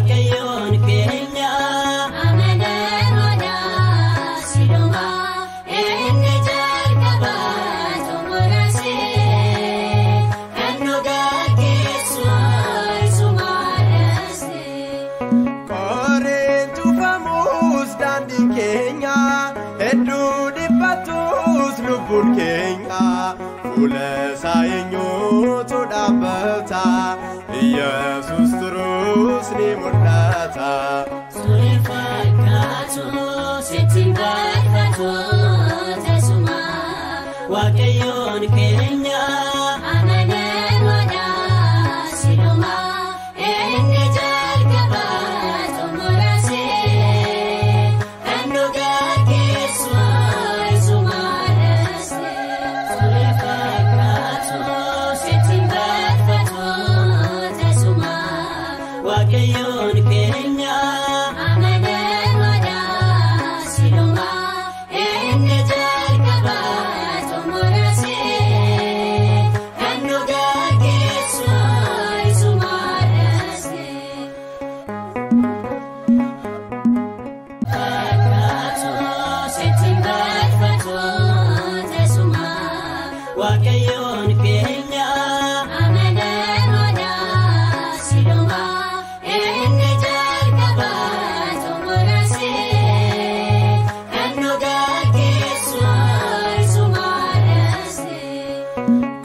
Waaqayyoon keenya Amanamoodha siluma inni jalqaba xumurase kan nu gaggeessu isumaadhaase. Qoreen cufamus daandiin keenya hedduu dhiphatus lubbuun keenya fuula isaa eenyutu dhaabbata? Yesus turus ni mul'ata. Suurri fakkaatu sitti hin barbaadu tasuma. Waaqayyoon keenya Amanamoodha siluma inni jalqaba xumurase kan nu gaggeessu isumaadhaase. Suurri fakkaatu Sitti hin barbaadu tasuma. Waaqayyoon keenya Amanamoodha siluma inni jalqaba xumurase kan nu gaggeessu isumaadhaase. Fakkaatu Sitti hin barbaadu tasuma. Waaqayyoon keenya Amanamoodha siluma inni jalqaba xumurase kan nu gaggeessu isumaadhaase.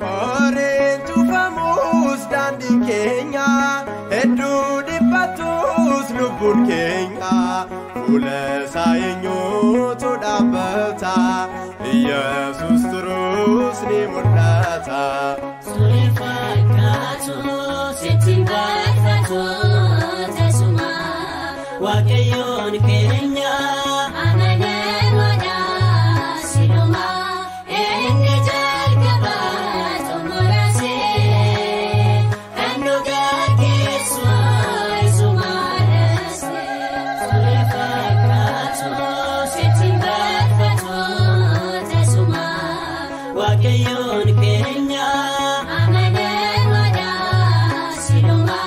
Qoreen cufamus daandiin keenya hedduu dhiphatus lubbuun keenya fuula isaa eenyutu dhaabbata? Yesus turus ni mul'ata. Suurri fakkaatu Sitti hin barbaadu tasuma. Waaqayyoon keenya Amanamoodha siluma inni jalqaba xumurase kan nu gaggeessu isumaadhaase. Suurri fakkaatu Sitti hin barbaadu tasuma. Waaqayyoon keenya Amanamoodha siluma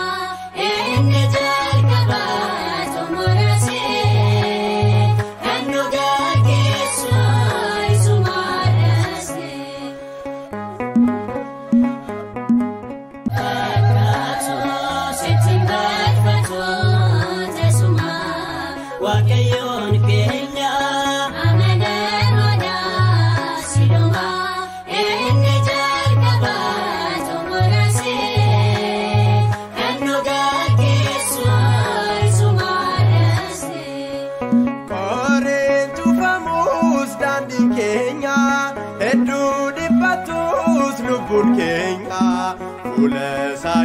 inni jalqaba xumurase kan nu gaggeessu isumaadhaase. Fakkaatu Sitti hin barbaadu tasuma. Waaqayyoon keenya Amanamoodha siluma inni jalqaba xumurase kan nu gaggeessu isumaadhaase. Qoreen cufamus daandiin keenya hedduu dhiphatus lubbuun keenya fuula isaa